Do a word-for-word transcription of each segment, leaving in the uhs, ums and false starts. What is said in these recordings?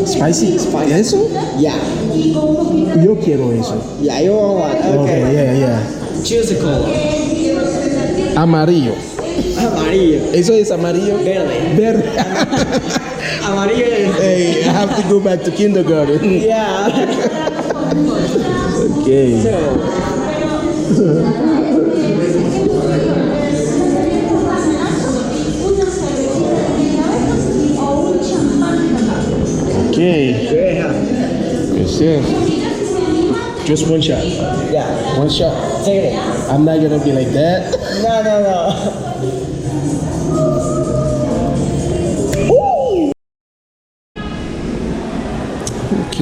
Spicy? Spicy. Eso? Yeah. Yo quiero eso. Yeah, you want one? Okay. Okay, yeah, yeah. Choose a color. Amarillo. Amarillo. Eso es amarillo? Verde. Verde. Amarillo es. Hey, I have to go back to kindergarten. Yeah. Okay. So, okay. Yeah. Yes, sir. Just one shot. Yeah. One shot. Take it. I'm not gonna be like that. No, no, no. Ok.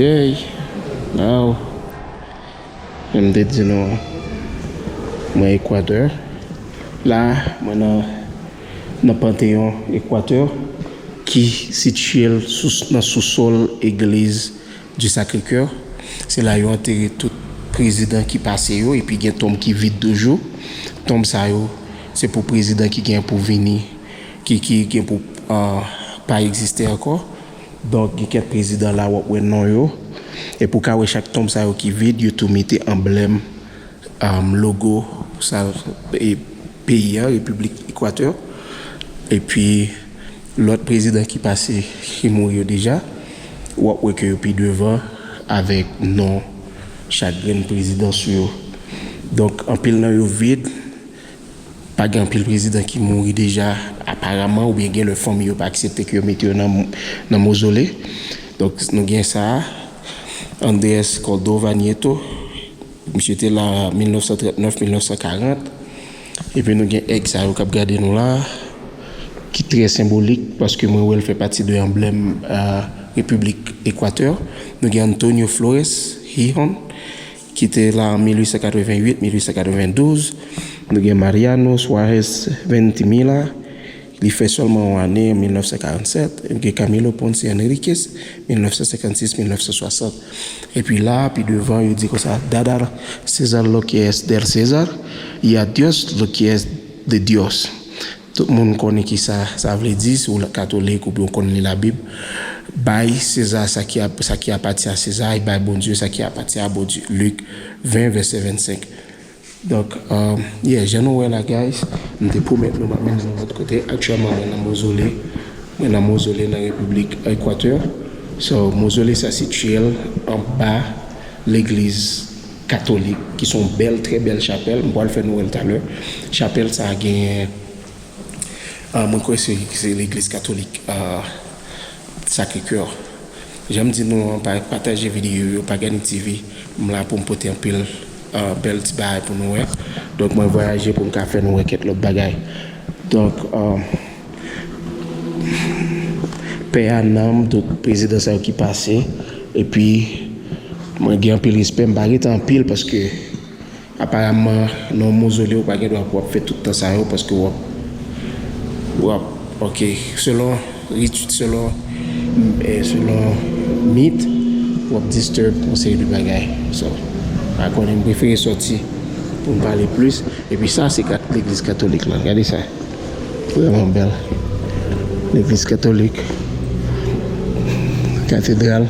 Now, jan m te di nou an, mwen Ekwatè. La, mwen nan, nan Pantheon Ekwatè, ki sitiye l sou, nan sousòl egliz du Sacré-Cœur. Se la yo antere tout prezidan ki pase yo, epi gen tonm ki vid toujou. Tonm sa yo, se pou prezidan ki gen pou vini, ki, ki gen pou, ah, pa egziste ankò. Donk, gen kèk prezidan la, w ap wè non yo. Epi w ka wè chak tonm sa yo ki vid, yo tou mete anblèm, um, logo, sa, e, peyi an, Repiblik Ekwatè. Epi, lòt prezidan ki pase, ki mouri yo deja, w ap wè ke yo pi devan avèk non chak grenn prezidan sou yo. Donk, anpil nan yo vid, pa gen anpil prezidan ki mouri deja, aparaman, oubyen gen lè fanmi yo pa aksepte ke yo mete yo nan, nan mozole. Donk, nou gen sa a, Andrés Córdova Nieto, misye te la mil nèf san trant nèf, mil nèf san karant. Epi nou gen èg sa yo k ap gade nou la, ki trè senbolik, paske mwen wè l fè pati de anblèm, euh, Repiblik Ekwatè. Nou gen Antonio Flores Hijón, ki te la an mil uit san katreven uit, mil uit san katreven douz. Nou gen Mariano Suárez Veintimilla, li fè sèlman yon ane, an mil nèf san karannsèt. Nou gen Camilo Ponce Enríquez, mil nèf san senkannsis, mil nèf san swasant. Epi la, pi devan, yo di konsa, Dada César lo que es del César, y a Dios lo que es de Dios. Tout moun konnen ki sa sa vle di, si w katolik oubyen w konn li Labib, bay Seza sa ki ap, sa ki apatyen a Seza, e bay Bondye sa ki apatyen a Bondye. Lik ven, vèsè vennsenk. Donk, um, yeah, jan nou wè la, guys, m te pwomèt nou m ap mennen nou lòt kote. Aktyèlman, mwen nan mozole. Mwen nan mozole nan Repiblik Ekwatè. So, mozole sa sitiye l anba legliz katolik, ki se yon bèl, trè bèl chapèl. M pral fè nou wè l talè. Chapèl sa a genyen, ah, mwen kwè se, se legliz katolik, ah, Sacré-Cœur. Jan m di nou an, pa, pataje videyo yo, pa gade T V. M la pou m pote anpil, ah, bèl ti bagay pou nou wè. Donk, mwen vwayaje pou m ka fè nou wè kèk lòt bagay. Donk, ah, pè a nanm tout prezidan sa yo ki pase. Epi, mwen gen anpil respè, m pa rete anpil paske aparaman, nan yon mozole, ou pa gen dwa pou w ap fè tout tan sa yo, paske w ap, w ap, ok, selon rit, selon, eh, selon mit, w ap disturb yon seri de bagay. So, pa konnen, m prefere sòti pou m pale plis. Epi sa, se kat-, legliz katolik la. Gade sa. Vrèman bèl. Legliz katolik. Katedral.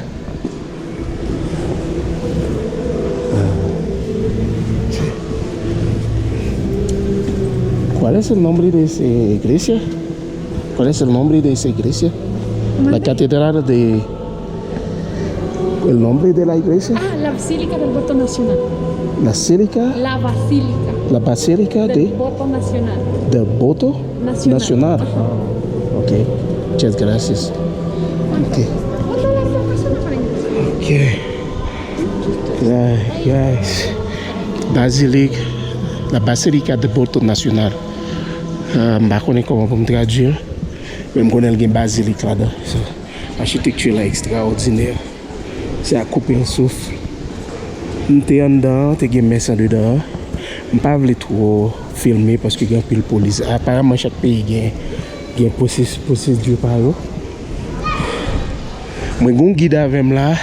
¿Cuál es el nombre de esa iglesia? ¿Cuál es el nombre de esa iglesia? La catedral de, el nombre de la iglesia? Ah, la Basílica del Voto Nacional. La Basílica? La Basílica. La Basílica del de Voto Nacional. Del Voto Nacional. Nacional. Ajá. Ah, ok. Muchas gracias. Ok. Voto Nacional para ingresar. Ok. Ay, guys. Bazilik, la Basilica de Voto Nacional. Ah, m pa konnen kòman pou m tradui l, men m konnen l gen bazilik ladan. So, achitekti la ekstraòdinè. Se a koupe an souf. M te anndan an, te gen mès andedan an. M pa vle twò filme paske gen anpil polis. Aparaman, chak peyi gen, gen pwosis-, pwosedi pa yo. Mwen gen yon gid avè m la.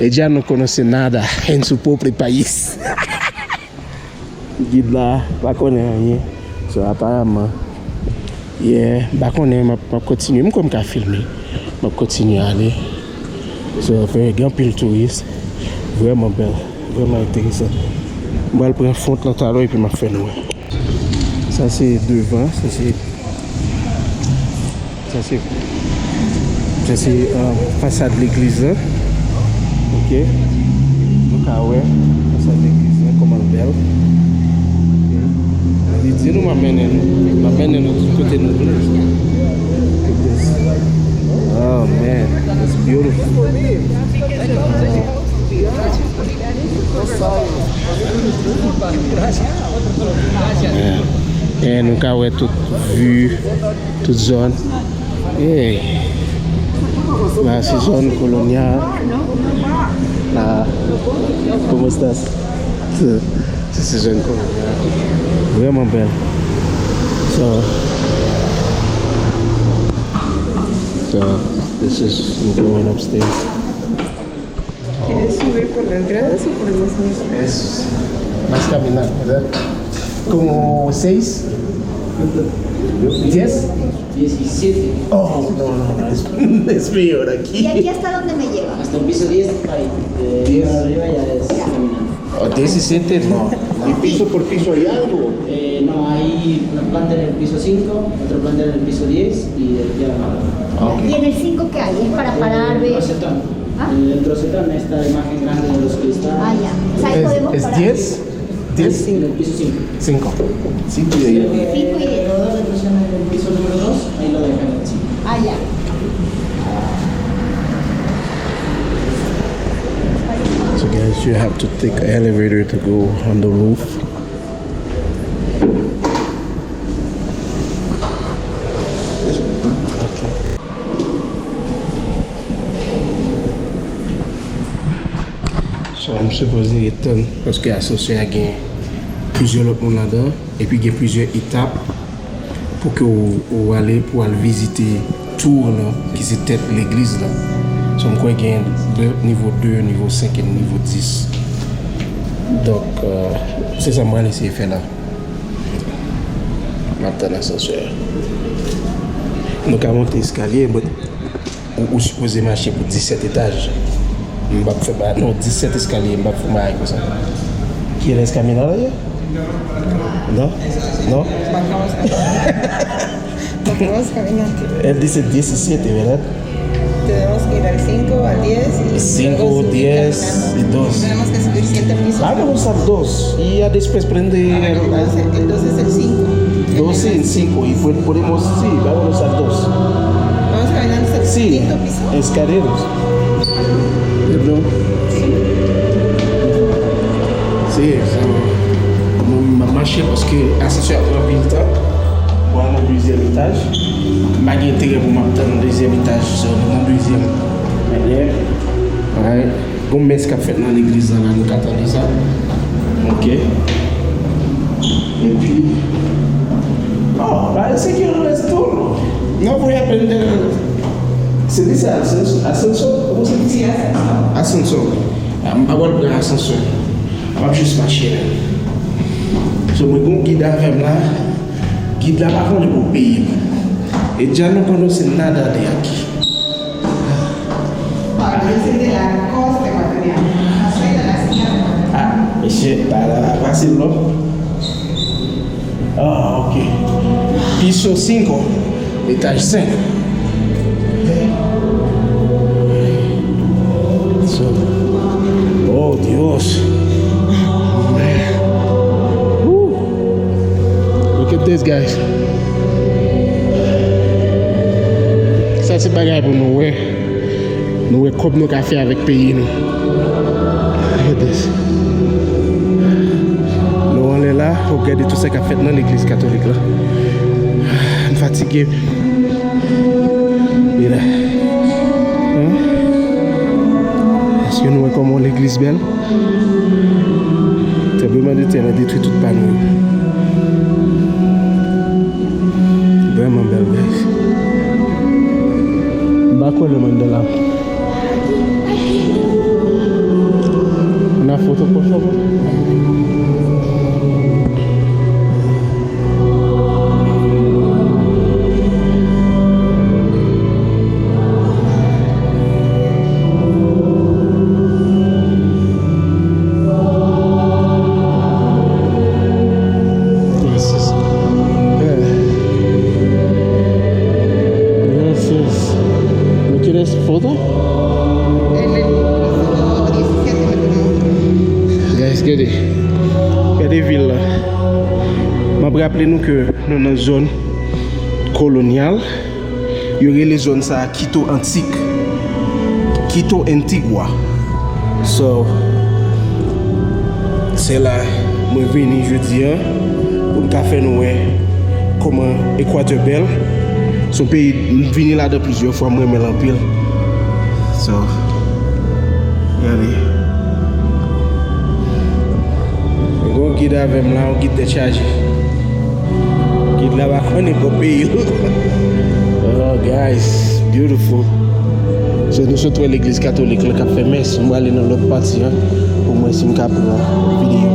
Ella no conoce nada en su pobre país. Gid la pa konnen anyen. So, aparaman, yeah, m pa konnen, m ap, m ap kontinye. M kwè m ka filme. M ap kontinye ale. So, fè gen anpil touris. Vrèman bèl, vrèman enteresan. M pral pran fon lan talè epi m ap fè nou wè. Sa se devan, sa se, sa se, sa se, euh, fasad legliz la. Ok. Nou ka wè fasad legliz la kòman l bèl. Ok. Li di nou m ap mennen nou, m ap mennen nou tout kote nou vle. Look at this. Oh man, it's beautiful. Yeah. E nou ka wè tout vi, tout zòn. Hey. La se zòn kolonyal. La, ¿cómo estás? Se, se zòn kolonyal. Vrèman bèl. So, so, this is going upstairs. Quieres subir por las gradas o podemos subir? Es más caminata, ¿verdad? Como seis, diez. Diecisiete. Oh, no, no, no, es, es peor aquí. ¿Y aquí hasta dónde me lleva? Hasta el piso diez, ahí. Eh, diez. Para arriba ya es caminando. Oh, diecisiete, no. ¿Y piso por piso hay algo? Eh, no, hay una planta en el piso cinco, otra planta en el piso diez y ya. Ah, ok. ¿Y en el cinco qué hay? ¿Es para parar, ver? Acetón. ¿Ah? El Troceton, esta imagen grande de los cristales. Ah, ya. O sea, ahí podemos parar. ¿Es diez? ¿Diez? En el piso cinco. Cinco. Cinco y ahí. Cinco y diez. Rodar la impresión en el piso número dos, ahí lo dejan en el cinco. Ah, ya. So guys, you have to take an elevator to go on the roof. So, m sipoze ret tann, paske asansè a gen plizyè lòt moun ladan, epi gen plizyè etap pou ke w, ou ale pou al vizite tour lan, ki se tèt legliz lan. So, m kwè gen de, nivo de, nivo senk e nivo dis. Donk, euh, se sa m pral eseye fè la. M ap tann asansè a. Nou ka monte eskalye, but ou, ou sipoze mache pou disèt etaj. M p ap fè ba, non, disèt eskalye, m p ap fè bagay konsa. ¿Quieres caminar allá? ¿No? ¿No? Vamos caminando. Él dice diecisiete, ¿verdad? Tenemos que ir al cinco, al diez y luego subir caminando. Cinco, diez y dos. Tenemos que subir siete pisos. Vámonos al dos y ya después prende el, el doce, el doce es el cinco. Doce, el cinco, y po-, podemos, sí, vámonos al dos. Vamos caminando hasta el quinto piso. Sí, escaleras. Pardon. Sí, so, mwen, m ap mache paske asansè a pran anpil tan pou al nan dezyèm etaj. M pa gen enterè pou m ap tann nan dezyèm etaj, so, nou nan dezyèm. Alright. Gon mès k ap fèt nan legliz lan la, nou ka tande sa. Ok. Epi, oh, parece que no es turno. No voy a prender. Se di se asansò, asansò, kòman se di? Asansò. Ah, m pa pral pran asansò. M ap jis mache la. So, mwen gon gid avè m la. Gid la pa konnen pou peye m. E ya no conocen nada de aquí. Ah, mesye, pa la, pase lòt. Ah, ok. Piso cinco, etaj senk. So, oh, Dios. Man. Woo. Look at this, guys. Sa se bagay pou nou wè. Nou wè kòb nou ka fè avèk peyi nou. Look at this. Nou anlè la, w ap gade tout sa k ap fèt nan legliz katolik la. M fatige. Mira. Hein? Èske nou wè kòman legliz bèl? Tranblemanntè a detwi tout pano yo. Vrèman bèl, guys. M pa kwè lè m anndan la. Una foto, por favor. Guys, gade. Gade vil la. M ap raple nou ke nou nan zòn kolonyal. Yo rele zòn sa a Quito Antique. Quito Antigua. So, se la mwen vini jodi a pou m ka fè nou wè kòman Ekwatè bèl. Se yon peyi m vini ladan plizyè fwa, m renmen l anpil. So, gade. Mwen gen yon gid avè m la, yon gid tèt chaje. Gid la pa konnen bò peyi l. Oh, guys, beautiful. So, nou sot wè legliz katolik la k ap fè mès. M prale nan lòt pati an pou m wè si m ka pran videyo.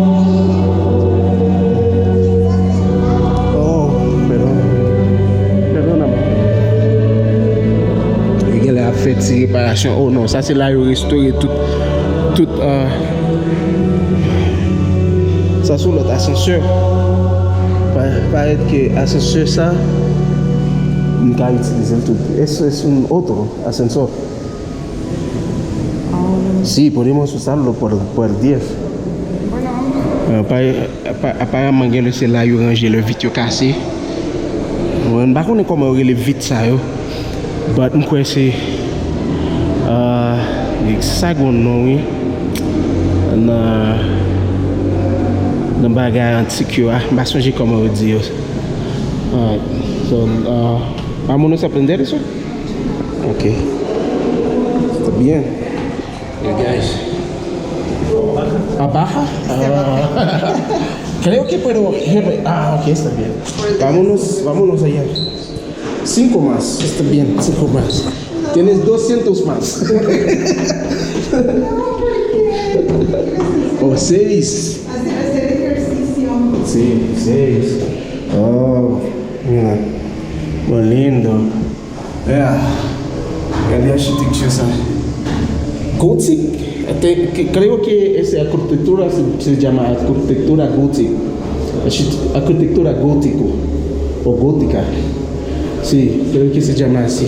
Oh, pèdon. Pèdon nan mwen. Li genlè ap fè ti reparasyon. Oh non, sa se la yo restore tout, tout, euh, sa sou lòt asansè. Pa-, parèt ke asansè sa, m ka itilize l tout. Es, es un otro ascensor. Si, podemos usarlo por, por diez. Euh, pa, apa-, aparaman, gen lè se la yo ranje lè vit yo kase. Mwen pa konnen kòman yo rele vit sa yo. But m kwè se, euh, se sa gen yon non, wi. Nan, nan bagay antik yo a. M pa sonje kòman yo di yo. Alright. So, uh, vámonos a aprender eso. Ok. Está bien. Hey, guys. Abaja? Ah, creo que puedo. Ah, ok, está bien. Vámonos, vámonos allá. Cinco más, está bien, cinco más. Tienes doscientos más. O seis. Hacer, hacer ejercicio. Sí, seis. Oh, mira. Muy lindo. Yeah. Gade achitekti sa. Gotik. Te, ke, creo que esa arquitectura se, se llama arquitectura gótica. Arquit-, arquitectura gótico. O gótica. Sí, creo que se llama así.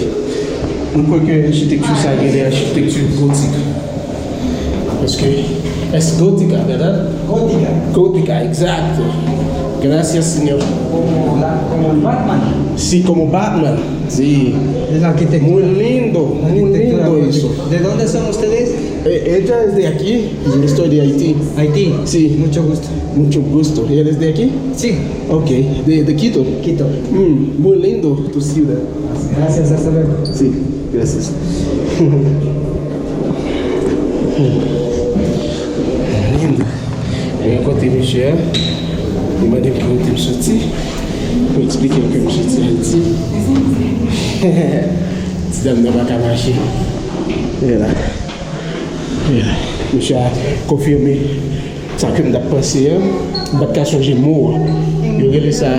Mwen kwè ke achitekti sa gen de achitekti gotik. Paske es gótica, ¿verdad? Gótica. Gótica, exacto. Gracias, señor. Como la, como el Batman. Sí, como Batman. Sí. Es la arquitectura. Muy lindo, muy lindo eso. ¿De dónde son ustedes? Eh, ella es de aquí, yo estoy de Haití. Haití. Sí. Mucho gusto. Mucho gusto. ¿Eres de aquí? Sí. Ok, de, de Quito. Quito. Mm, muy lindo tu ciudad. Gracias, hasta luego. Sí, gracias. Lindo. Mwen rankontre misye a, li mande m ki kote m soti, mwen eksplike l ke m soti Ayiti. Ti dam nan pa ka mache. E la. E la. Misye a konfime sa ke m t ap panse an, m pa t ka sonje mo an. Yo rele sa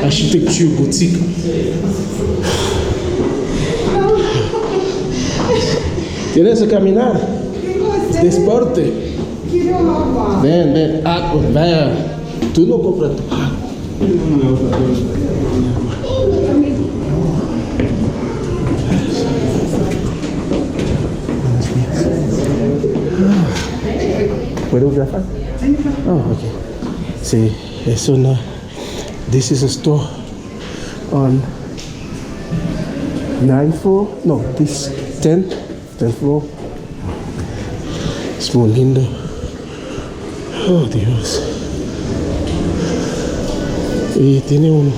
achitekti gotik. Tienes que caminar. Deporte. Ven, ven, ah, ven. Tú no compras. ¿Puedo grabar? Oh, ok. Sí, es una. This is a store on nine four. No, this ten. Tenth floor. Es muy lindo. Oh, Dios. Y tiene un...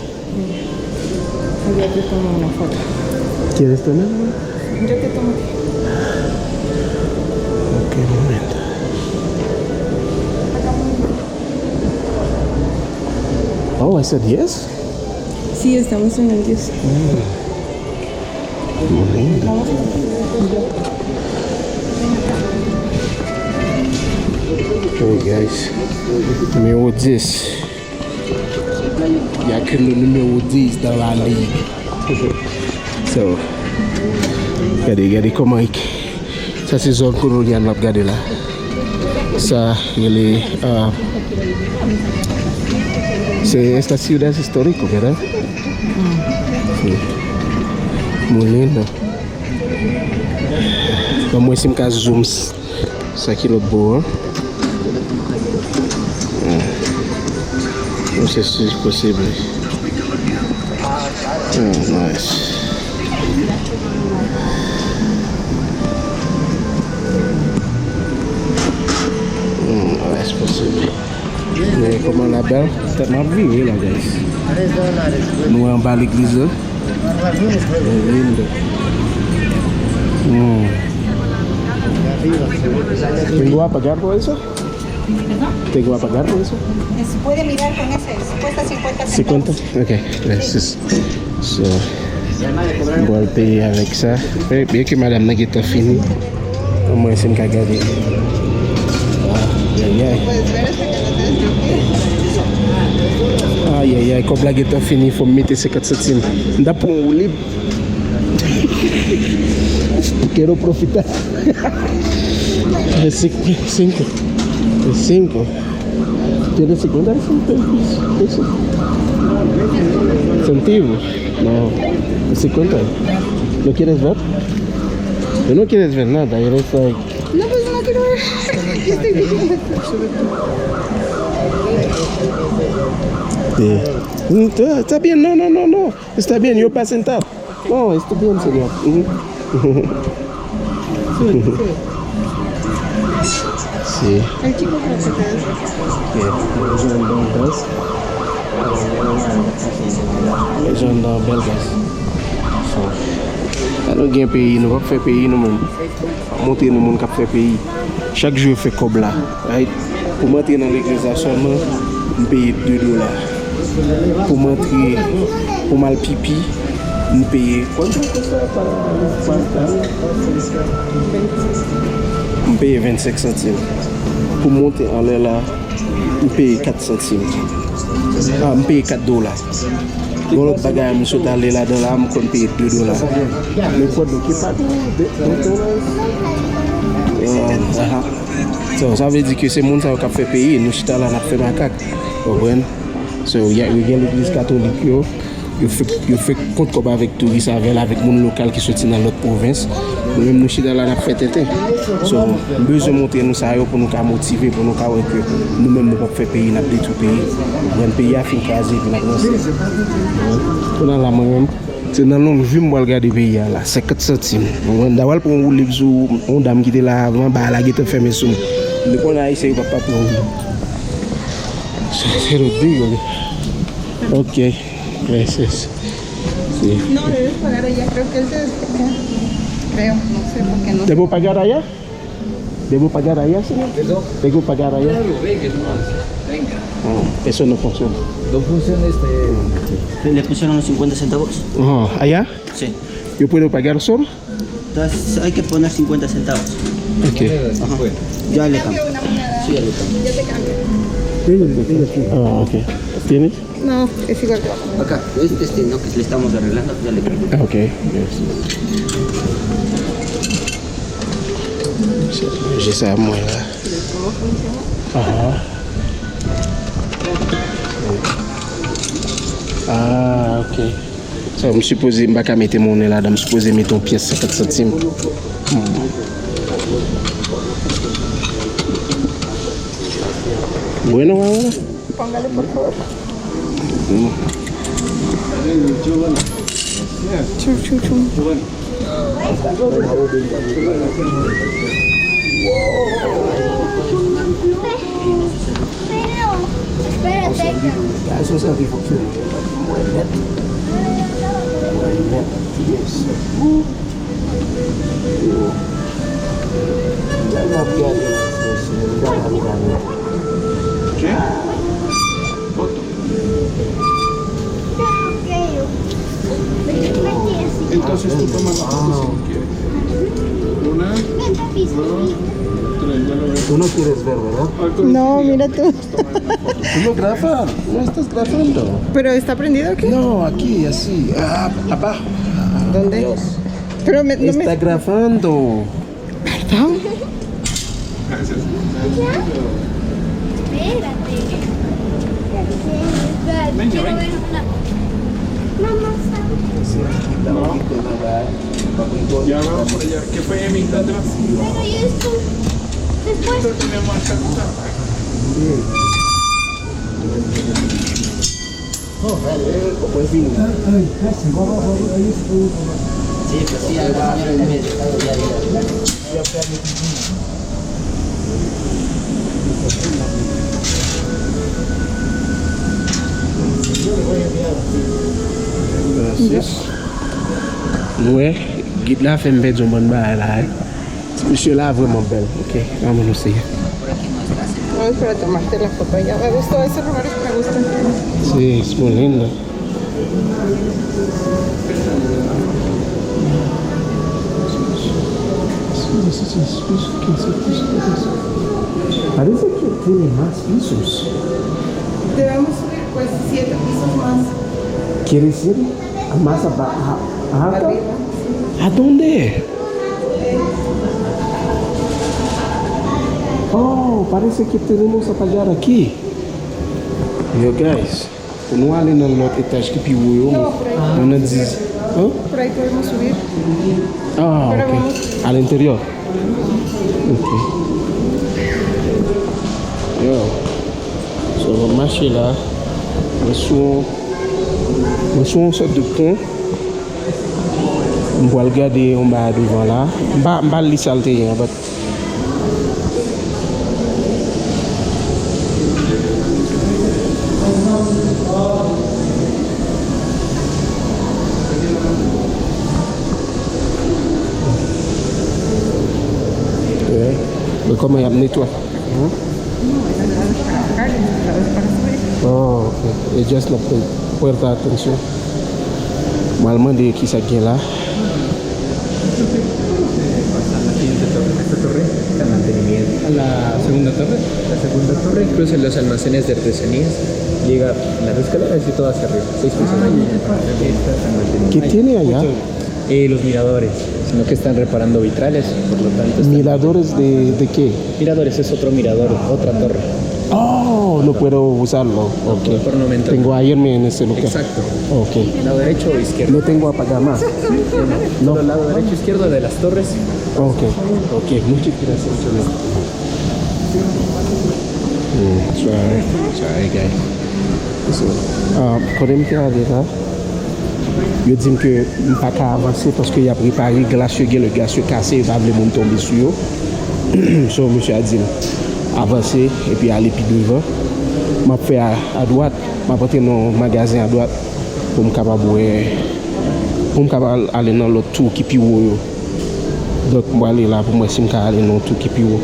Yo te tomo una foto. ¿Quieres tomarme? Yo te tomo. Ok, un momento. Oh, I said yes? Sí, estamos en el diez. Mm. Muy lindo. Hey guys, numéro dix. Il y a que le numéro dix dans la ligue. So, gade, gade kòman sa se zòn kolonyal m ap gade la. Sa rele, ah, se estas ciudades histórico, ¿verdad? Sí. Muy lindo. Mwen si m ka zoom s- sa ki lòt bò an. Mwen se si posib. Oh, nice. Hmm, nice posib. Men kòman la bèl? Tèt mwen ap vire la, guys. Nou anba legliz la. Lindo. Hmm. Tengo a pagar por eso? Tengo a pagar por eso? Se puede mirar con ese, cuesta cincuenta centavos. Cincuenta? Ok, gracias. So, m pral peye avèk sa. Eh, byen ke madanm nan gentan fini. Mwen si m ka gade. Ayayay. Ayayay, kòb la gentan fini, fò m mete senkant santim. M t ap pran yon woulib. Quiero profitar. De cinco, cinco. De cinco. Tiene cincuenta centavos. No, cincuenta. ¿No quieres ver? Tú no quieres ver nada, eres like. No, pues no quiero ver. Yo estoy bien. Sí. Mm, está, está bien, no, no, no, no. Está bien, yo pa sentado. No, está bien, señor. Mhm. Sí. Jan dan bèl gaz. Sa nou gen peyi, nou p ap fè peyi nou menm. Montre nou moun k ap fè peyi. Chak jou yo fè kòb la. Right? Pou m antre nan legliz la sèlman, m peye de dola. Pou m antre, pou m al pipi, m peye. M peye vennsenk santim. Pou m monte anlè la, m peye kat santim. Ah, m peye kat dola. Gon lòt bagay, m sot ale ladan la, m konn peye de dola. Men kòb ki pa de, de dola. Ah, aha. So, sa vle di ke se moun sa yo k ap fè peyi, nou chita la, n ap fè makak. Ou konprann? So, y a, yo gen legliz katolik yo, yo fè, yo fè kont kòb avèk touris avè l, avèk moun lokal ki soti nan lòt pwovens. Nou menm, nou chita la, n ap fè tenten. So, m bezwen montre nou sa yo pou nou ka motive, pou nou ka wè ke nou menm, nou p ap fè peyi, n ap detwi peyi. Ou konprann? Peyi a fin kraze, epi n ap ranse. Kounye a la, mwen menm, se nan long vi m pral gade peyi a la, senkant santim. Mwen ta pral pran yon woulib sou yon dam ki te la avan, bagay la gentan fèmen sou mwen. Nou konnen Ayisyen yo p ap pa pran woulib. Se, se lòt de yo. Ok. Gracias. Sí. No, debes pagar allá, creo que él te... Creo, no sé, porque no... ¿Debo pagar allá? ¿Debo pagar allá, señor? ¿Debo pagar allá? Claro, venga, hermano. Venga. Ah, eso no funciona. No funciona este. Le pusieron los cincuenta centavos. Oh, ¿allá? Sí. ¿Yo puedo pagar solo? Entonces, hay que poner cincuenta centavos. Ok. Ajá. Ya le cambio. Sí, ya le cambio. Ah, ok. ¿Tienes? No, es igual que la comida. Acá, este, este, no, que le estamos arreglando, ya le cambio. Ah, ok. Gracias. Je sais, moi, là. Aha. Ah, ok. Sa, m sipoze, m pa ka mete monnen ladan, m sipoze mete yon pyès senkant santim. Hmm. Bueno, ahora. Póngale, por favor. Hmm. Chu, chu, chu. Pero, espérate. Eso se hace funcionar. Mwen nèt. Mwen nèt. Yes. Gade m ap gade la, frè, se yon bagay m gade. ¿Qué? Entonces tú tomas la foto si tú quieres. Una, dos, tres, ya lo veo. Tú no quieres ver, ¿verdad? No, mira tú. Tú no grabas, no estás grabando. ¿Pero está prendido o qué? No, aquí, así, ah, abajo. ¿Dónde? Dios. Pero me, no me... Está grabando. Perdón. Espérate. Quiero ver una. Mamá está. No. Y ahora por allá, que fue en mitad de la ciudad. Pero y esto, después. Pero tenemos alta. Sis. Nou wè, gid la fè m pèdi yon bann bagay la, wi. Ti mesye la vrèman bèl. Ok, vamos, no sé. Vamos para tomarte la foto. Ya me gustó, ese lugar me gusta. Sí, es muy lindo. Parece que tiene más pisos. Debemos subir, pues, siete pisos más. ¿Quiere decir más aba-, a-, alto? Arriba, sí. ¿A dónde? Oh, parece que tenemos a pagar aquí. Yo, guys, pou nou ale nan lòt etaj ki pi wo yo, nou nan diz, hein? Por ahí podemos subir. Ah, ok. Al interior. Ok. Yo. So, m ap mache la. Mwen sou, mwen sou yon sòt de pon. M pral gade yon bagay devan la. M pa, m pa li sa l te ye an, but Yeah. Men kòman y ap netwaye? Hein? Oh, ok. E just nan pwen, pwen ta atansyon. Mwen al mande ki sa k gen la. Pasa a la siguiente torre. Esta torre está en mantenimiento. A la segunda torre. La segunda torre, cruza los almacenes de artesanías, llega las escaleras y todo hacia arriba. Seis pisos. Ah, ya. Esta está en mantenimiento. ¿Qué tiene allá? Eh, los miradores, sino que están reparando vitrales, por lo tanto están... ¿Miradores de, de qué? Miradores es otro mirador, otra torre. Oh, no puedo usarlo. Ok. Por el momento no. Tengo a irme en ese lugar. Exacto. Ok. Lado derecho o izquierdo. No tengo a pagar más. No. Solo lado derecho, izquierdo de las torres. Ok. Ok, muchas gracias. Mm, sorry. Sorry, guys. So, um, kote m te ale la? Yo di m ke m pa ka avanse paske y ap repare glas yo, gen lè glas yo kase, yo pa vle moun tonbe sou yo. So, misye a di m avanse epi ale pi devan. M ap fè a, a dwat, m ap antre nan yon magazen a dwat pou m kapab wè, pou m kapab ale nan lòt tou ki pi wo yo. Donk, m prale la pou m wè si m ka ale nan yon tou ki pi wo.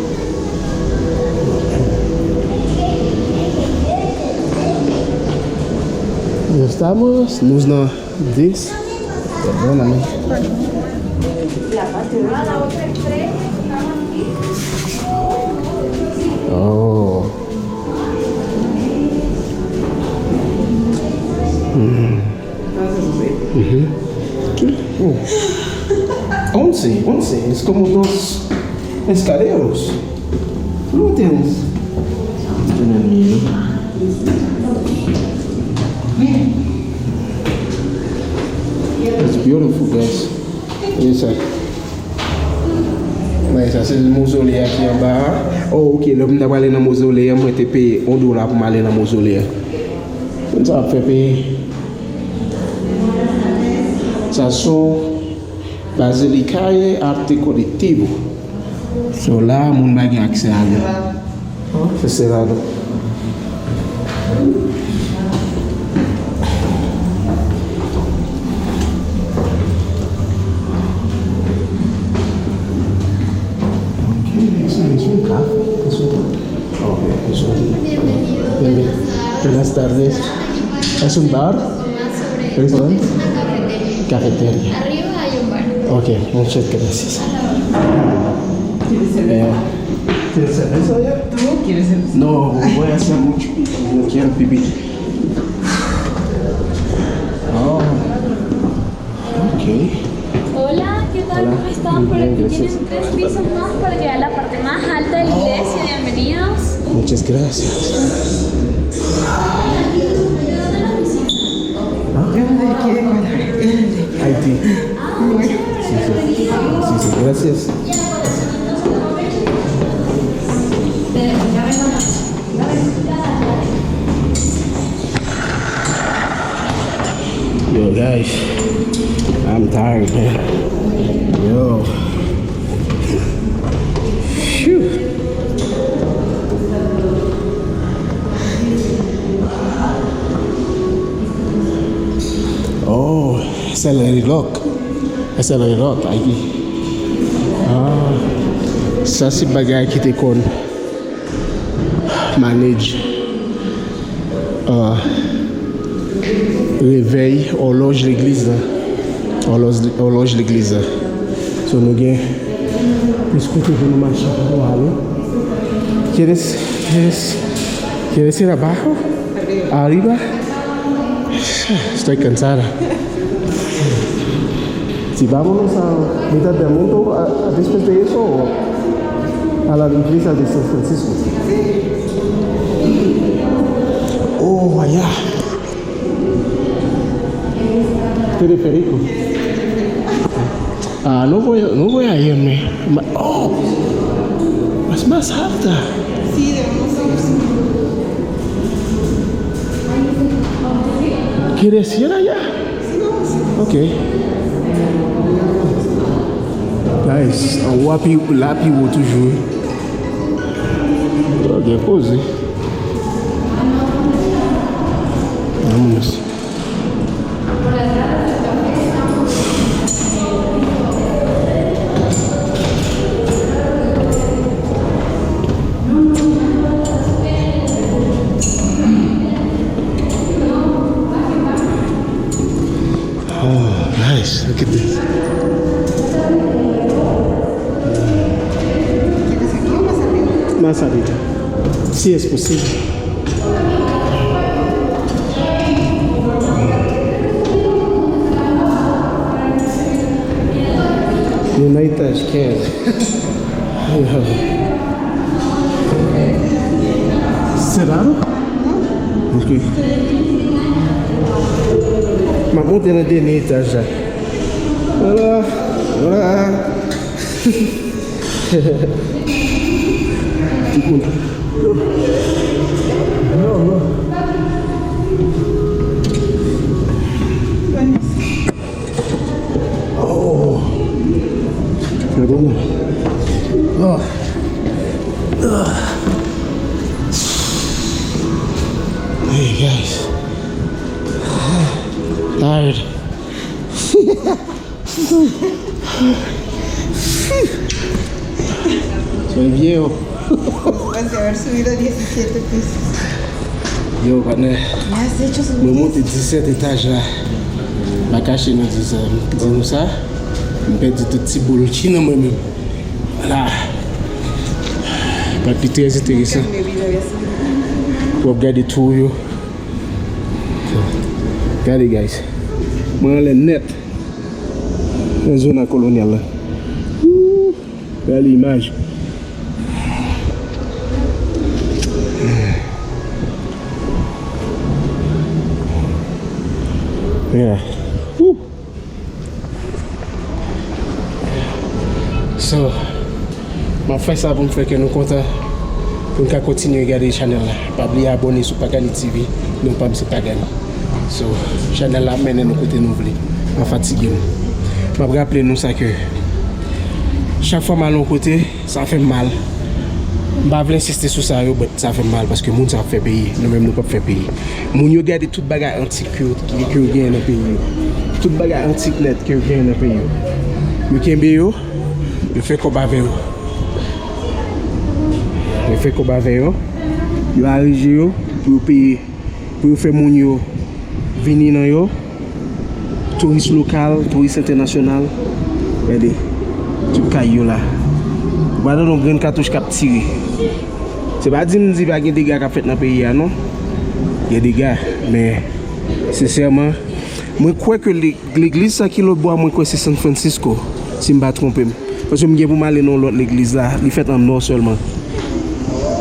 Ya estamos, nos nan dis. Perdóname. Oh. Mm. Ujú. Oh. Once, once. Es como dos escaleros. ¿Tú lo entiendes? It's beautiful, guys. Yes, sir. Mwen, sa se mozole a ki anba a. Oh, ok, lè m t ap prale nan mozole a, mwen te peye yon dola pou m ale nan mozole a. Konn sa ap fè peye. Sa se yon Basilica e Arte Colectivo. So la, moun pa gen aksè a li. Festival. Ok, es un, es un café, es un, ok, es un, bien, bien. Buenas tardes. ¿Es un bar? ¿Restaurante? Cafetería. Arriba hay un bar. Ok, muchas gracias. Eh, ¿quieres cerveza ya? ¿Tú quieres cerveza? No, voy a hacer mucho. No quiero pipí. Oh, ok. Hola, ¿qué tal? Hola. ¿Cómo están? Muy bien, gracias. Por aquí tienen tres pisos más para llegar a la parte más alta de la iglesia. Bienvenidos. Muchas gracias. Ah, ¿de dónde quieren? Yes. Yo, guys, I'm tired, man. Yo. Phew. Oh, accelerated lock. Accelerated lock, ay. Ah, sa se bagay ki te konn manage, uh, revèy, òlòj legliz la. Òlòj, òlòj legliz la. So, nou gen plis kote pou nou mache pou nou ale. ¿Quieres, quieres, quieres ir abajo? ¿Arriba? Estoy cansada. Si vámonos a mitad del mundo, a, a después de eso, a la iglesia de San Francisco. Oh, allá. Teleférico. Ah, no voy, no voy a irme. Ma- Oh, es más alta. ¿Quieres ir allá? Ok. Guys, anwo a pi, la pi wo toujou. Yo, gen koze. Vamos. Oh, nice. Look at this. Más arriba. Si es posible. Nou nan etaj kenz. Cerrado? Ok. M ap monte nan dènye etaj la. Voilà. Voilà. Tout moun. Oh. Mwen bon. Oh. Ah. Hey, guys. Tired. Soy viejo. Yo, patnè. Mwen monte disèt etaj la. M pa kache nou di sa, m di nou sa. M pèdi tout ti boul ki nan mwen menm. Voilà. But li trè enteresan. W ap gade tour yo. Gade, guys. Mwen anlè nèt. Nan zona kolonyal la. Woo! Bèl imaj. Yeah. Woo! So, m ap fè sa pou m fè kè nou kontan, pou n ka kontinye gade chanèl la. Pa bliye abòne sou Pagani T V, non pa m se Pagani. So, chanèl la ap mennen nou kote nou vle. Pa fatige nou. M ap raple nou sa ke chak fwa m al yon kote, sa fè m mal. M pa vle ensiste sou sa yo, but sa fè m mal paske moun sa ap fè peyi, nou menm nou p ap fè peyi. Moun yo gade tout bagay antik ke yo, ke yo genyen nan peyi yo. Tout bagay antik nèt ke yo genyen nan peyi yo. Yo kenbe yo, yo fè kòb avè yo. Yo fè kòb avè yo, yo aranje yo pou yo peye, pou yo fè moun yo vini nan yo. Touris lokal, touris entènasyonal. Gade, tout kay yo la. Ou pa tande yon grenn katouch k ap tire. Se pa di m di pa gen dega k ap fèt nan peyi a, non. Gen dega, men, sensèman, mwen kwè ke le- legliz sa ki lòt bò a, mwen kwè se San Francisco, si m pa twonpe m. Paske m gen pou m ale nan yon lòt legliz la, li fèt an nò sèlman.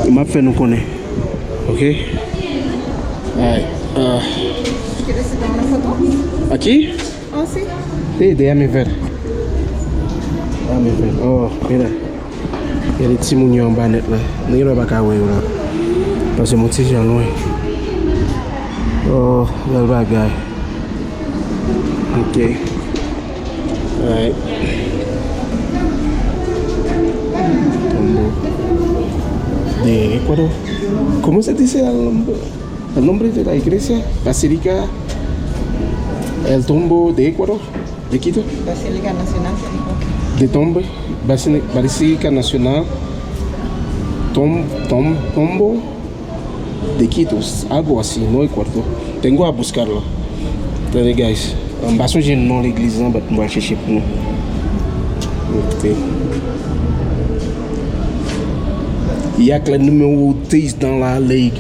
E m ap fè nou konnen. Ok? Alright, uh, ¿Quieres sacar una foto? Aquí? Oh, sí. Sí, déjame ver. Oh, men la. Gade timoun yo anba nèt la. Nou gen dwa pa ka wè yo la. Paske m yon ti jan lwen. Oh, bèl bagay. Ok. Alright. Tombo de Ecuador. ¿Cómo se dice el nombre, el nombre de la iglesia? Basílica El Tombo de Ecuador. ¿De Quito? Basílica Nacional de Ecuador. De Tombo, Basili-, Basílica Nacional, Tom, Tom, Tombo de Quito, algo así, no recuerdo. Tengo a buscarlo. Tande, guys. M pa sonje non legliz lan, but m pral chèche pou nou. Ok. Y a que el número seis dans la ley.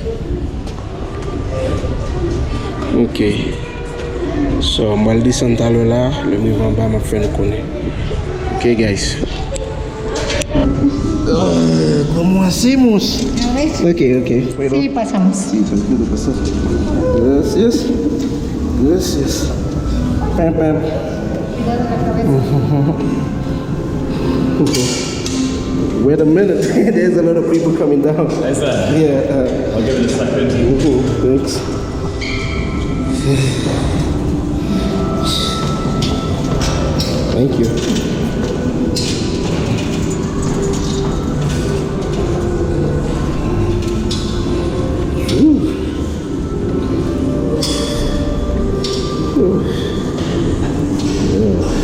Ok. So, m pral desann talè la, lè m rive anba, m ap fè nou konnen. Ok, guys. Uh, ¿cómo hacemos? A ver. Ok, ok. Sí, pasamos. Sí, tranquilo, pasa. Gracias. Gracias. Pam, pam. Wait a minute. There's a lot of people coming down. That's a, yeah, uh, I'll give it a second. Mm-hmm. Thanks. Thank you. Ooh. Ooh. Yeah.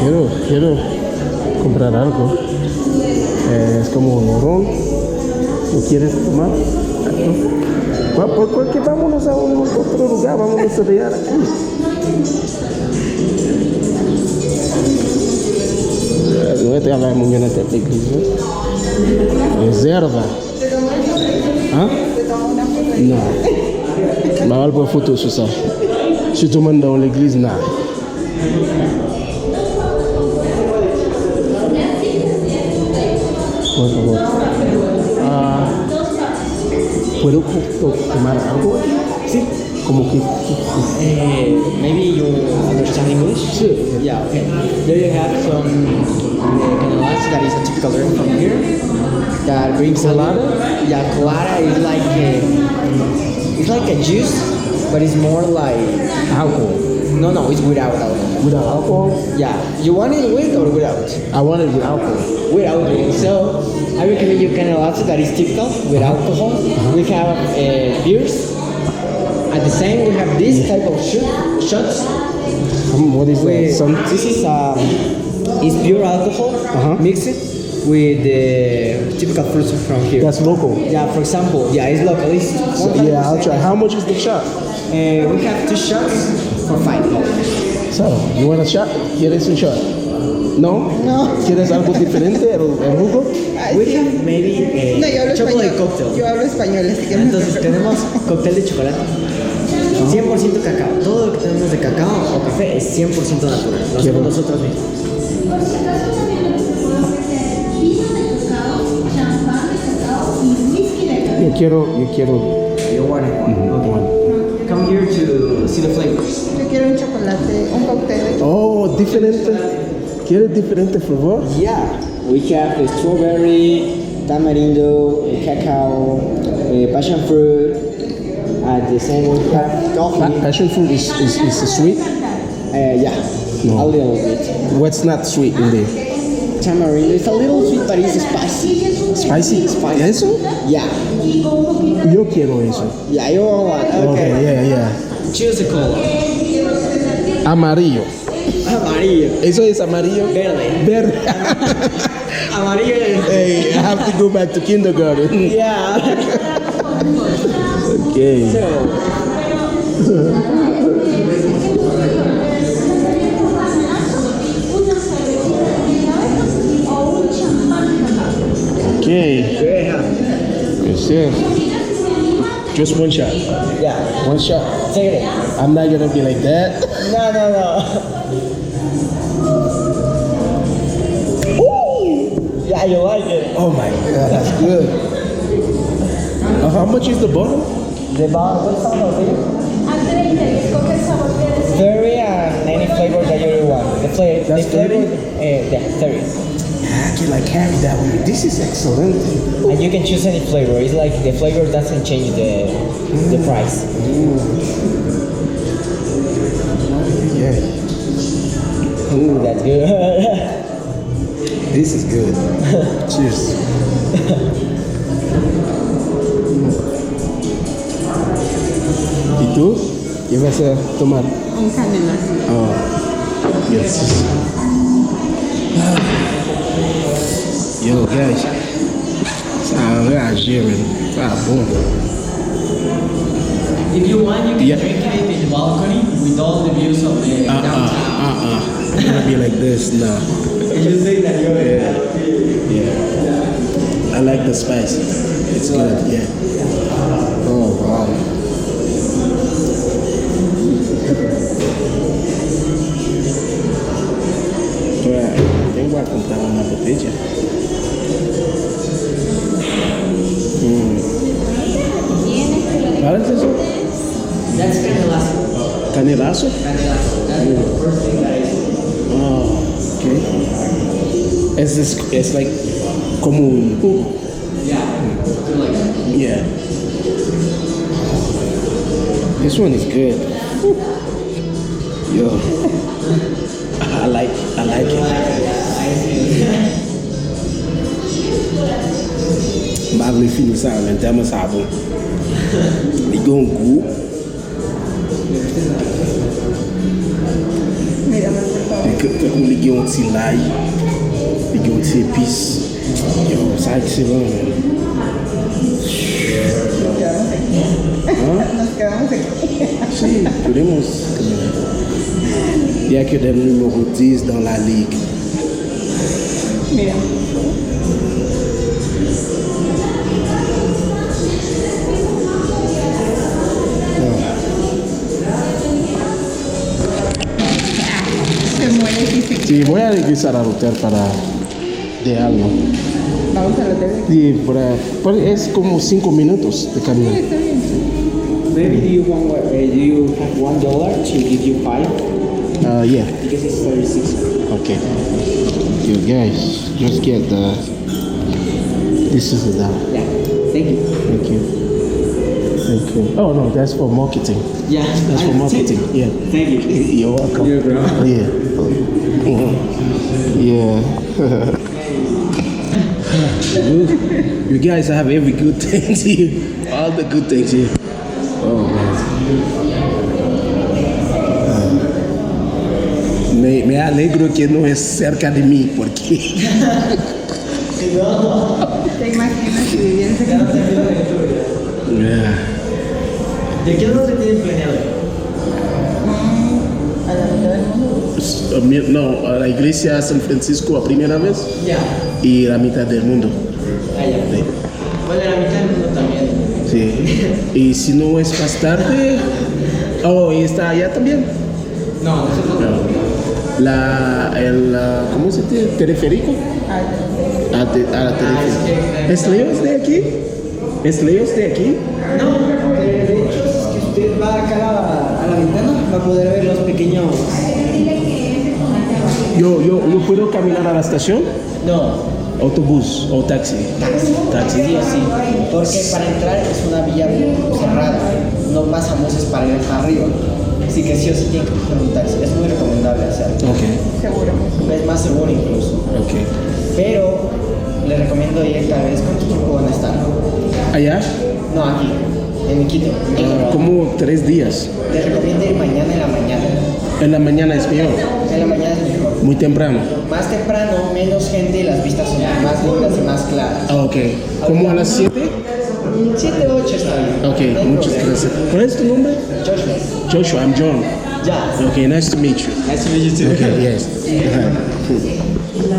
Quiero, quiero comprar algo. Eh, es como un ron. ¿No quieres tomar? ¿Por, por, por qué vámonos a un otro lugar? Vámonos a allá. Yo wè travay moun yo nan tèt legliz yo. Rezèv. Hein? Non. M pa pral pran foto sou sa. Sitou m anndan yon legliz, non. Por favor. Ah, ¿puedo to-, to-, tomar algo aquí? Sí. Como que, que, que Eh, maybe you understand English? Sí. Yeah, okay. There you have some uh, canelada that is a typical drink from here. That brings a lot of, yeah, colada is like a, it's like a juice, but it's more like Alcohol. No, no, it's without alcohol. Without alcohol? Yeah. You want it with or without? I want it with alcohol. Without. So I recommend you canelada that is typical with alcohol. We have uh, beers. At the same, we have this type of shoot, shots. Um, what is that? This is um, it's pure alcohol mixed with the typical fruits from here. That's local. Yeah, for example, yeah, it's local. It's So, yeah, I'll try. How much is the shot? Uh, we have two shots for five dollars. So, you want a shot? ¿Quieres un shot? ¿No? No. ¿Quieres algo diferente? ¿El, el jugo? We have maybe a chocolate cocktail. Yo hablo español, así que no. Entonces tenemos cóctel de chocolate. Cien por ciento cacao. Todo lo que tenemos de cacao o café es cien por ciento natural. Lo hacemos nosotros mismos. Yo quiero, yo quiero. You want it? Mm, okay. Come here to see the flavors. Yo quiero un chocolate, un cóctel. Oh, diferente. ¿Quieres diferente flavor? Yeah. We have the strawberry, tamarindo, cacao, uh, passion fruit. At the same, we have coffee. Pa- passion fruit is, is, is sweet? Uh, yeah, no. A little bit. What's not sweet in there? Tamarind. It's a little sweet, but it's spicy. Spicy? Spicy. ¿Eso? Yeah. Yo quiero eso. Yeah, you want one? Okay. Okay, yeah, yeah. Choose a color. Amarillo. Amarillo. ¿Eso es amarillo? Verde. Verde. Amarillo es. Hey, I have to go back to kindergarten. Yeah. Okay. So, Okay. Yes, yes. Just one shot. Yeah. One shot. Take it. I'm not gonna be like that. No, no, no. Ooh! Yeah, you like it. Oh my God, that's good. Uh, how much is the bottle? The bottle, what sabor, baby? A treinta, ¿qué sabor quieres? Berry and any flavor that you want. The flavor, That's the flavor, thirty? Eh, yeah, thirty. I can, like, carry that with me. This is excellent. And you can choose any flavor. It's like the flavor doesn't change the the price. Mm. Yeah. Ooh, that's good. This is good. Cheers. Y tú? ¿Qué vas a tomar? Un canela. Oh, yes. Yo, guys. Sa anraje, man. Sa bon. If you want, you can Yeah. drink it in the balcony with all the views of the Ah, ah, downtown. ah, ah. It's gonna be like this now. You say that you're Yeah. Yeah. I like the spice. It's good, yeah. Oh, wow. Right. Tengo que apuntar una botella. Mm. ¿Cuál es eso? That's canelazo. ¿Canelazo? Canelazo. That's the first thing that I see. Oh, okay. It's this, it's like como un jugo. Yeah. Something like that. Yeah. This one is good. Yo. I like, I like it. M pa vle fini sa, men tèlman sa bon. Li gen yon gou. Li gen, tankou li gen yon ti lay. Li gen yon ti epis. Yo, sa ekselan, men. Hàn? Sí, tenemos. Il y a que des numéros dix dans la ligue. Mira. Ah. Se muere que se Sí, voy a regresar al hotel para dejarlo. Vamos al hotel. Sí, para, para, es como cinco minutos de camino. Sí, está bien. Maybe do you want what? Uh, do you have one dollar to give you five? Uh, yeah. Because it's thirty-six. Okay. You guys, just get the. This is the dollar. Yeah. Thank you. Thank you. Thank you. Oh no, that's for marketing. Yeah. That's for I- marketing. Yeah. Thank you. You're welcome. Yeah, bro. Yeah. Yeah. You, you guys have every good thing here. All the good things here. Oh, man. Me, me alegro que no es cerca de mí, porque ¿Te imaginas si viviese aquí? Yeah. ¿De qué es lo que tienes planeado? Mm, a la mitad del mundo. S- uh, mi- No, a la iglesia San Francisco a primera vez Ya. Y la mitad del mundo. Allá. Sí. Bueno, la mitad del mundo también. Sí. Y si no es más tarde, oh, y está allá también. No, no se puede. No. La, el, la, ¿cómo se dice? Teleférico. Ah, te- ah, la teleférico. ¿Es lejos de aquí? ¿Es lejos de aquí? No, eh, de hecho, si usted va acá a la, a la ventana, va a poder ver los pequeños. Yo, yo, yo puedo caminar a la estación? No. Autobús o taxi. Taxi. Taxi. Sí o sí. Porque para entrar es una vía cerrada. No pasa buses para ir para arriba. Así que sí o sí tienen que coger un taxi. Es muy recomendable hacerlo. Ok. Seguro. Es más seguro incluso. Ok. Pero le recomiendo ir tal vez cuánto tiempo van a estar. ¿Allá? No, aquí. En Quito. Ah, como tres días. Te recomiendo ir mañana en la mañana. En la mañana es mejor. En la mañana es mejor. Muy temprano. Más temprano, menos gente, las vistas son más lindas y más claras. Ah, ok. ¿Como a las siete? Mm, siete, ocho está bien. Ok, no hay muchas problema. Gracias. ¿Cuál es tu nombre? Joshua. Joshua, I'm John. Ya. Okay, nice to meet you. Nice to meet you too. Okay, yes.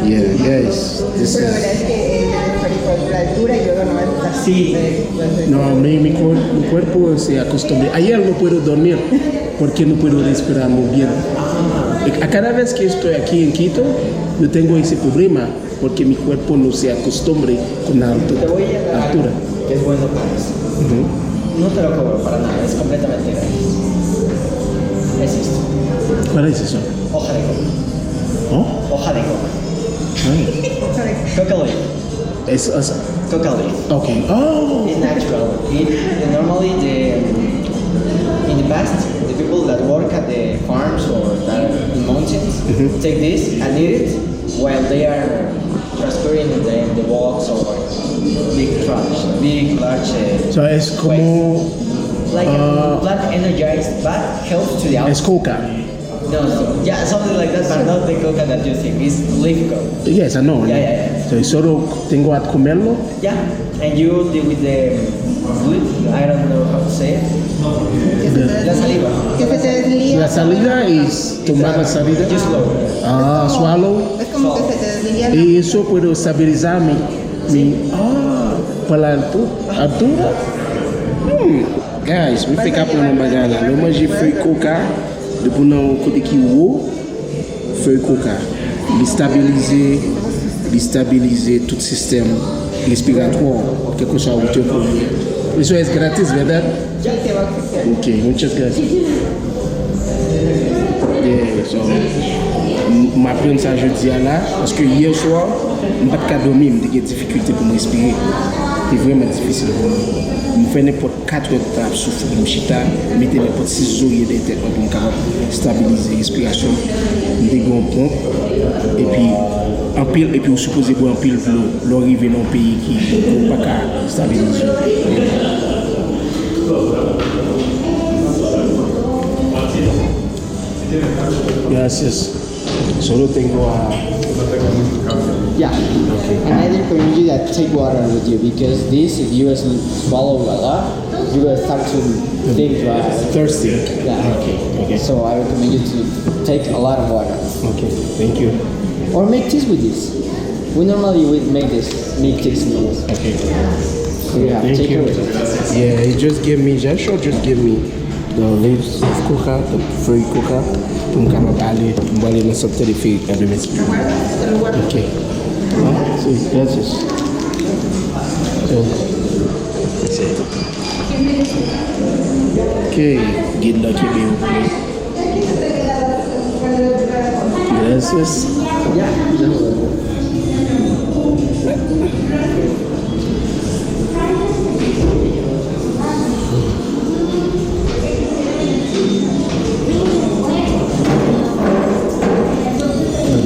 Yeah, yes. This Pero is verdad es que eh, Altura y luego no es así. Sí. No, mi, mi, cuer- mi cuerpo se acostumbre. Ayer no puedo dormir porque no puedo respirar muy bien. A cada vez que estoy aquí en Quito, yo tengo ese problema porque mi cuerpo no se acostumbre con la altu- Te voy a dar altura. Algo que es bueno para eso. Ujú. No te lo cobro para nada, es completamente gratis. Es esto. ¿Cuál es eso? Hoja de coca. ¿Oh? Hoja de coca. Ay. Coca leaf. Es, es, Coca leaf. Okay. Oh. It's natural. It, normally, the in the past, the people that work at the farms or that in mountains take this and eat it while they are transporting the, the walks or big trash, big, large. Uh, so es como, like uh, a plant energized, but helps to the, es coca. No, no. Yeah, something like that, but not the coca that you think. It's leaf coca. Yes, I know. Yeah, yeah, yeah. So, solo tengo a comerlo. Yeah, and you deal with the, with, I don't know how to say it. La saliva. La saliva is tomar la salida. Just slow. Ah, swallow. Es como que se te desvía la... Y eso puede estabilizar mi, mi, ah, para la altu- altura. Hmm. Guys, mi fèk aprann yon bagay la. Lè w manje fèy koka, depi w nan yon kote ki wo, fèy koka, li stabilize, li stabilize tout sistèm respiratwa w, kèlkeswa wotè ke w ye. Eso es gratis, verdad? Ok, muchas gracias. Yeah, so, m- m aprann sa jodi a la, paske yè swa, m pa t ka dòmi, m te gen difikilte pou m respire. Te vrèman difisil pou mwen. M fè nenpòt kat è ta ap soufri, m chita, m mete nenpòt sis zorye dèyè tèt mwen pou m kapab stabilize respirasyon m. M te gen yon ponp, epi anpil, epi ou sipoze bwè anpil dlo lè w rive nan yon peyi ki ou pa ka stabilize. Gracias. Solo tengo a... Yeah. Okay. And I recommend you that take water with you because this, if you guys swallow a lot, you will start to think dry. Thirsty. Yeah. Okay. Okay. So I recommend you to take a lot of water. Okay. Thank you. Or make teas with this. We normally we make this, make teas with this. Okay. So yeah, thank you. Yeah, he just gave me, Joshua just gave me the leaves of coca, the feuille coca, pou m kapab ale, m prale nan sant teleferik nan demen. Ok. Ah, sí, gracias. So, ok, gid la kenbe yo. Gracias.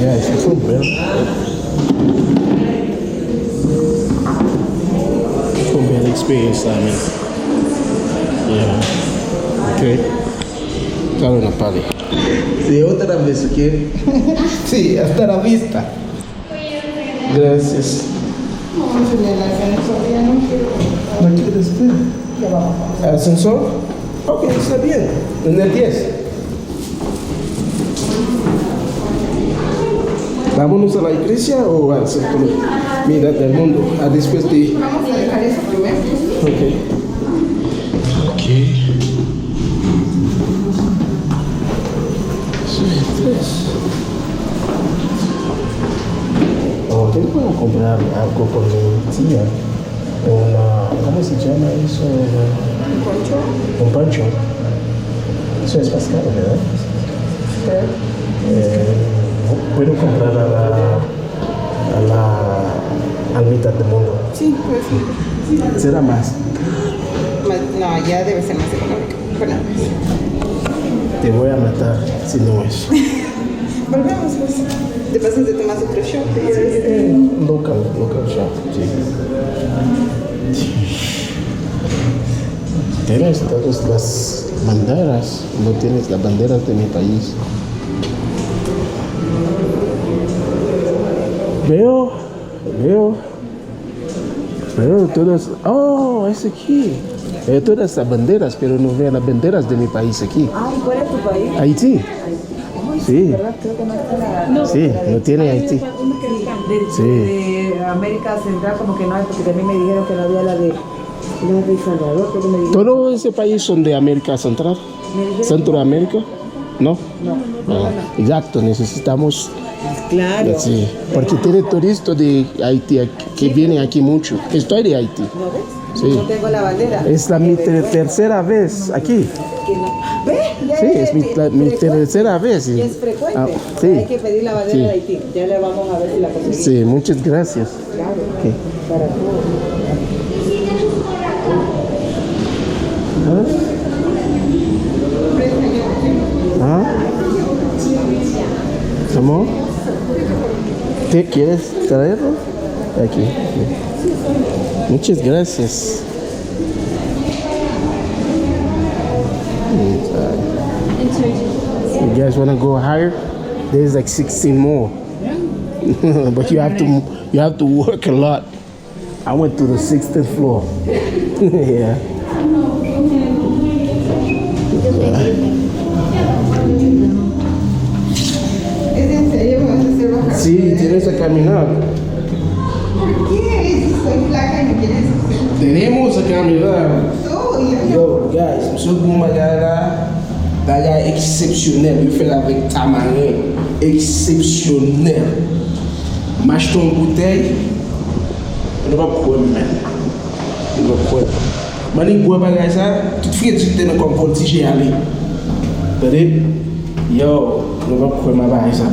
Guys, it's so bad. It's so bad experience, I mean. Yeah. Okay. Claro, no pare. Sí, otra vez, ¿ok? Sí, hasta la vista. Gracias. ¿No quieres ver? ¿Ascensor? Ok, está bien. En el diez. Vámonos a la iglesia o al centro? Mira, del mundo. A después de... Vamos a dejar eso primero. Ok. Ok. Eso es tres. Oh, tengo que comprar algo con mi tía. Una, ¿cómo se llama eso? Un poncho. Un poncho. Eso es más caro, ¿verdad? Sí. Eh, ¿puedo comprar a la, a la, al mitad del mundo? Sí, pues sí. ¿Será más? Más, no, ya debe ser más económico. Bueno. Te voy a matar si no es. Volvemos, pues. Te pasas de tomar otro shot. Sí, eh, local, local shot, sí. Tienes todas las banderas, no tienes las banderas de mi país. Veo, veo, veo todas, oh, ese aquí. Veo todas las banderas, pero no veo las banderas de mi país aquí. Ay, ¿cuál es tu país? Haití. Ay, sí, sí, ¿verdad? Creo que no está la... Sí, no tiene Haití. Sí. América Central, como que no hay, porque también me dijeron que no había la de, la de Salvador, porque me dijeron... Todo ese país son de América Central. Me dijeron que... Centroamérica? No. No. Ah, exacto, necesitamos. Claro. Sí, porque tiene turistas de Haití aquí, que vienen aquí mucho. Estoy de Haití. ¿No ves? Sí. No tengo la bandera. Es la mi ter- tercera vez aquí. Que no. ¿Ve? Ya... Sí, es mi, la- mi tercera vez. Y es frecuente. Ah, sí. Hay que pedir la bandera de Haití. Ya le vamos a ver si la conseguimos. Sí, muchas gracias. Claro. Ok. Para todo. ¿Ah? ¿Ah? ¿Cómo? ¿Te quieres traerlo? Aquí, aquí. Muchas gracias. You guys wanna go higher? There's like sixteen more. But you have to you have to work a lot. I went to the sixteenth floor. Yeah. Sí, tienes que caminar. Tenemos que caminar. Yo, guys, m sot bon bagay la. Bagay eksepsyonèl. Yo fè l avèk tamaren. Eksepsyonèl. M achte yon boutèy. Nou p ap kwè m, menm. Nou p ap kwè. Mwen li bwè bagay sa, tout fredi ki te nan kò m vòltije ale. Tande? Yo, nou p ap kwè m a bagay sa.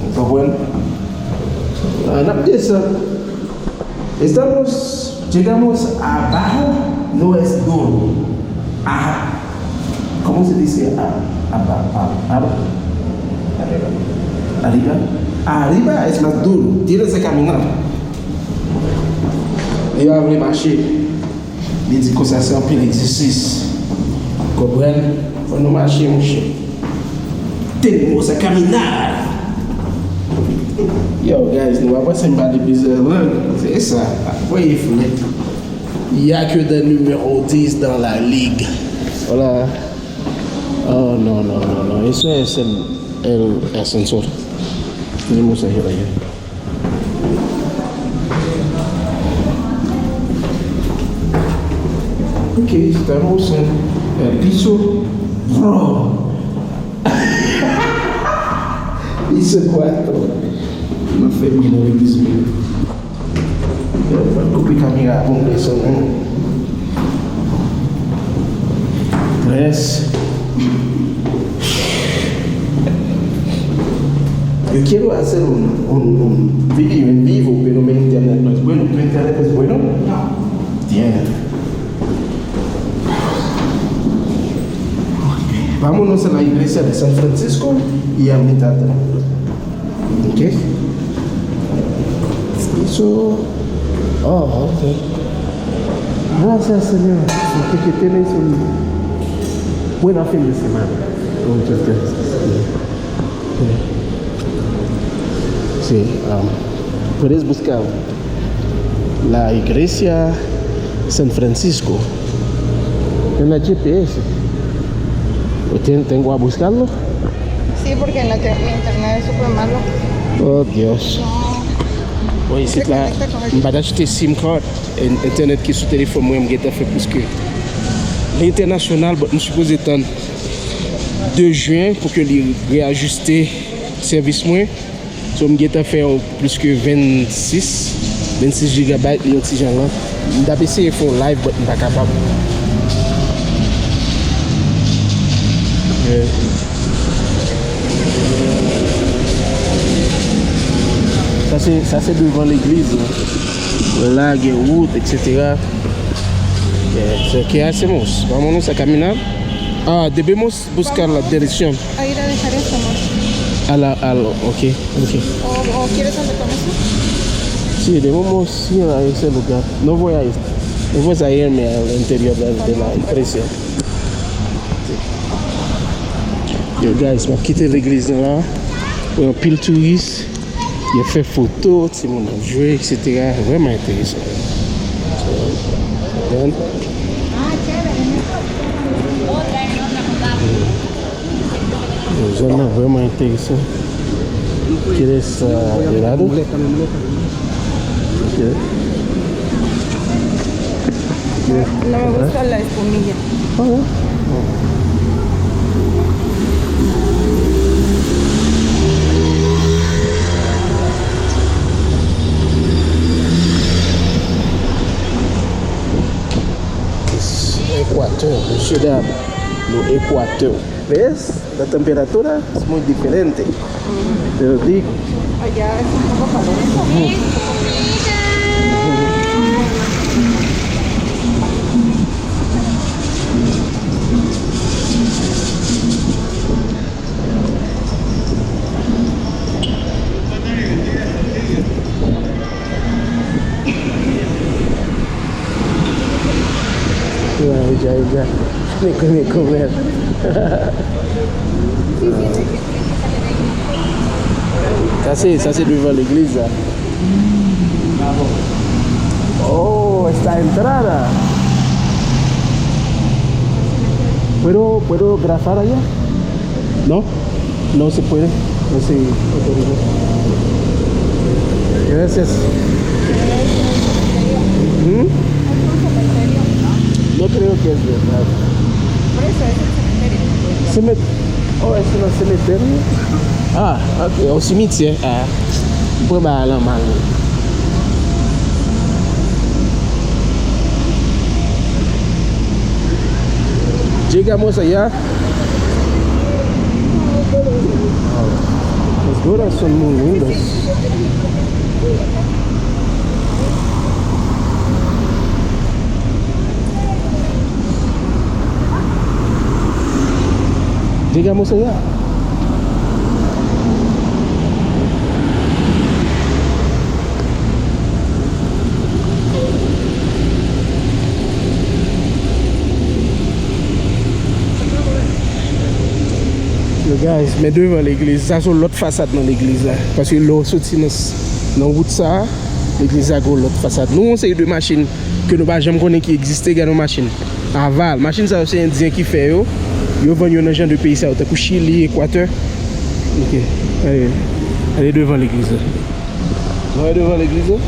Ou konprann? Ah, n ap desann. Estamos, llegamos abajo, no es duro. Ah, ¿cómo se dice a- aba- a- ab- arriba? Arriba es más duro. Tienes que caminar. Li pa vle mache. Li di konsa se anpil egzèsis. Konprann? Fò nou mache, monchè. Tenemos que caminar. Yo, guys, nou pa panse m pale plizyè lang. Se sa. Voye flè. Y a que des numéros dix dans la ligue. Hola. Oh, no, no, no, no. Eso es el, el ascensor. Tenemos que ir allá. Ok, estamos en el piso. Bro. Piso cuatro. Mwen fè bri nan legliz mwen. Yo, fò n koupe kamera pou m desann, wi. Tres. Yo quiero hacer un, un, un video en vivo, pero mi internet no es bueno. ¿Tu internet es bueno? No. Bien. Vámonos a la iglesia de San Francisco y a mitad. Ok. Eso. Oh, ok. Gracias, Señor. Ok, que tenéis un buen fin de semana. Muchas gracias. Sí, um, puedes buscar la iglesia San Francisco en la G P S. Ten- Tengo a buscarlo. Sí, porque no te- mi internet es súper malo. Oh, Dios. No. Bon, isit la, m pa t achte sim card. En- Entènèt ki sou telefòn mwen, m gentan fè plis ke. Li entènasyonal, but m sipoze tann de jen pou ke li reyajiste sèvis mwen. So, m gentan fè plis ke vennsis, vennsis gigabyte, li yon ti jan lan. M t ap eseye fè yon live, but m pa kapab. Yeah. Sa se, sa se devan legliz la. Wè la, gen wout, etsetera. Yeah, so, que hacemos? Vámonos a caminar. Ah, debemos buscar la dirección. Ahí la dejaré, amor. A la, a la, ok, ok. ¿O, o quieres hacer con eso? Sí, debemos ir a ese lugar. No voy a ir. No voy a irme al interior de, de la iglesia. Yo, guys, m ap kite legliz nan la. Wè anpil touris. Yo fè foto, timoun ap jwe, etsetera. Vrèman enteresan. So, zòn nan vrèman enteresan. ¿Quieres, uh, helado? No me gusta la espumilla. Ecuador, mesye dam, nou Ecuador. ¿Ves? La temperatura es muy diferente. Pero di- Allá es un poco caliente. Ya, ya, ya. Ni comer, comer. Sa se, sa se devan legliz la. Oh, esta entrada. ¿Puedo, puedo grabar allá? ¿No? No se puede. No se autoriza. Gracias. ¿Mm? No creo que es verdad. Por eso es el cementerio. Cemen- oh, es un cementerio. Ah, ok. O simityè. Ah. Mwen ba lan mal. Llegamos allá. Las goras son muy lindas. Llegamos allá. Yo, guys, men devan legliz, sa se yon lòt fasad nan legliz la. Paske lè w soti nan, nan wout sa, legliz la gen yon lòt fasad. Nou wè yon seri de machin ke nou pa janm konnen ki egziste, gade yon machin. Aval. Machin sa yo se endyen ki fè yo. Yo vann yo nan jan de peyi sa yo, tankou Chili, Ekwatè. Ok. Ale, ale devan legliz la. Nou wè devan legliz la?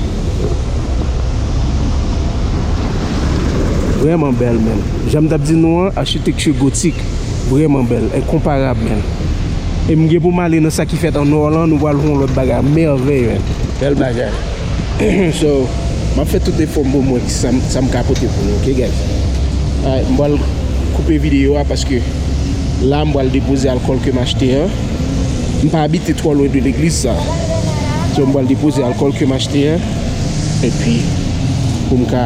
Vrèman bèl, menn. Jan m t ap di nou an, achitekti gotik. Vrèman bèl. Enkonparab, menn. E m gen pou m ale nan sa ki fèt an Orlan, nou pral wè yon lòt bagay. Mèvèy, menn. Bèl bagay. So, m ap fè tout efò m pou m wè sa m, sa m ka pote pou nou, ok, guys? Alright, m pral koupe videyo a paske la, m pral depoze alkòl ke m achte an. M pa abite twò lwen de legliz sa. So, m pral depoze alkòl ke m achte an. Epi, pou m ka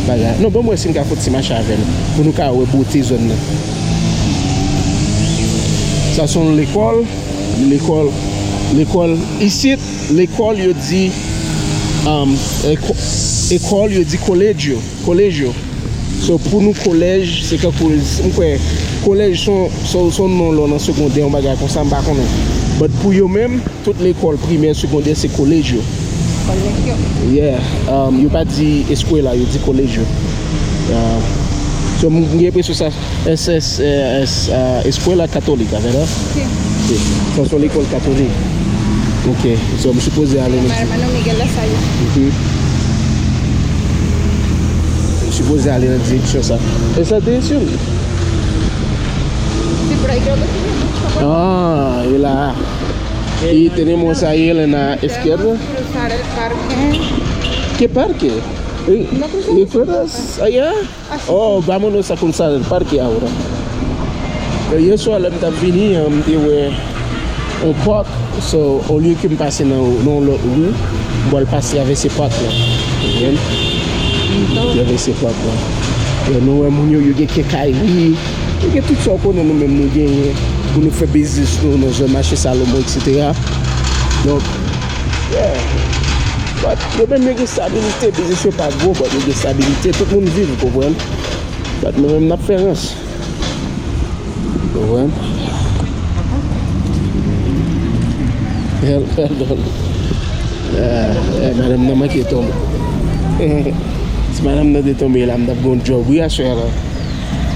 bagay. Non, ban m wè si m ka fè yon ti mache avè l. Pou nou ka wè bote zòn nan. Sa se yon lekòl. Lekòl, lekòl isit, lekòl yo di, um, eko-, ekòl yo di colegio, colegio. So, pou nou kolèj, se kankou, m kwè, kolèj se yon, se yon, se yon non lè w nan segondè, yon bagay konsa, m pa konnen. But pou yo menm, tout lekòl primè, segondè, se colegio. Colegio. Yeah. Um, yo pa di escuela, yo di colegio. Yeah. So, m gen enpresyon sa, S S, eh, S, ah, Escuela Católica, ¿verdad? Sí. Sí. Sa se yon lekòl katolik. Ok. So, m sipoze ale nan... Hermano Miguel Lasalle. Mhm. M sipoze ale nan direksyon sa. Esa es la dirección. Sí, por ahí creo que sí. Ah, y la... Y tenemos ahí en la izquierda. Cruzar el parque. ¿Qué parque? Eh, no cruzamos el parque. ¿Recuerdas allá? Oh, vámonos a cruzar el parque ahora. Yè swa, lè m t ap vini an, m te wè yon park. So, olye ke m pase nan, nan yon lòt ri, m pral pase travèse park la. Ou konprann? Travèse park la. E nou wè moun yo, yo gen kenkayri, yo gen tout sa w konnen nou menm nou genyen pou nou fè biznis nou nan zòn mache Salomon, etsetera. Donk, yeah. But yo menm yo gen stabilite, biznis yo pa gwo, but yo gen stabilite, tout moun viv, ou konprann? But nou menm n ap fè rans. Ou konprann? Hello, hello. Ah, eh, madanm nan manke tonbe. Si madanm nan te tonbe la, m t ap gen yon djòb, wi, aswè a la.